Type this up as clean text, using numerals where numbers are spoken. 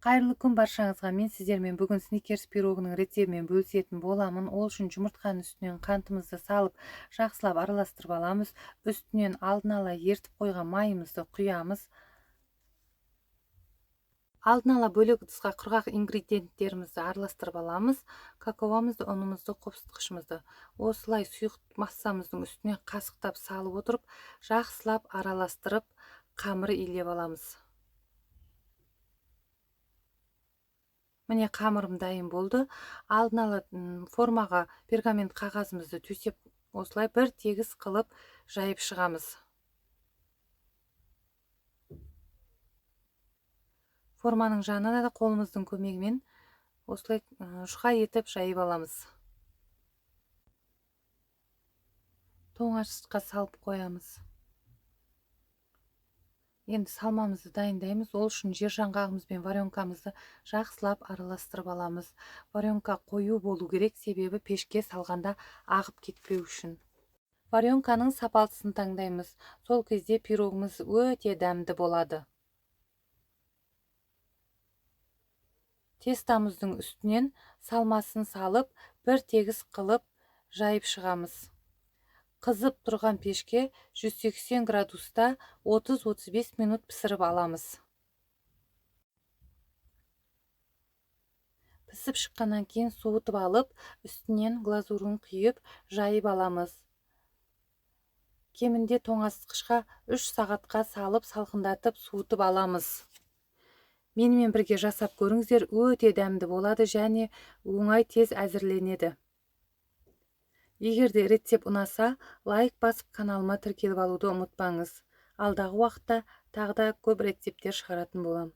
Қайырлы күн баршаңызға. Мен сіздермен бүгін Сникерс пирогының рецептімен бөлісетін боламын. Ол үшін жұмыртқаның үстінен қантымызды салып, жақсылап араластырып аламыз. Үстінен алдын ала ертіп қойған майымызды құямыз. Алдын ала бөлек ыдысқа құрғақ ингредиенттерімізді араластырып аламыз. Какаомызды, ұнымызды, қопсытқышымызды осылай сұйық массамыздың үстіне қасықтап салып отырып, жақсылап араластырып, қамыр илеп аламыз. Міне қамырым дайын болды. Алдын ала формаға пергамент қағазымызды төсеп, осылай бір тегіс қылып жайып шығамыз. Форманың жанына да қолымыздың көмегімен осылай жұқа етіп жайып аламыз. Тоңазытқышқа салып қоямыз. Енді салмамызды дайындаймыз. Ол үшін жер жаңғағымыз бен варенкамызды жақсылап араластырып аламыз. Варенка қою болу керек, себебі пешке салғанда ағып кетпеу үшін. Варенканың сапалысын таңдаймыз. Сол кезде пирогымыз өте дәмді болады. Тестамыздың үстінен салмасын салып, бір тегіс қылып жайып шығамыз. Қызып тұрған пешке 180 градуста 30-35 минут пісіріп аламыз. Пісіп шыққаннан кейін суытып алып, үстінен глазурын құйып, жайып аламыз. Кемінде тоңазытқышқа 3 сағатқа салып, салқындатып, суытып аламыз. Менімен бірге жасап көріңіздер, өте дәмді болады және оңай тез әзірленеді. Егер де рецепт ұнаса, лайк басып каналыма тіркеліп алуды ұмытпаңыз. Алдағы уақытта тағы да көп рецепттер шығаратын боламын.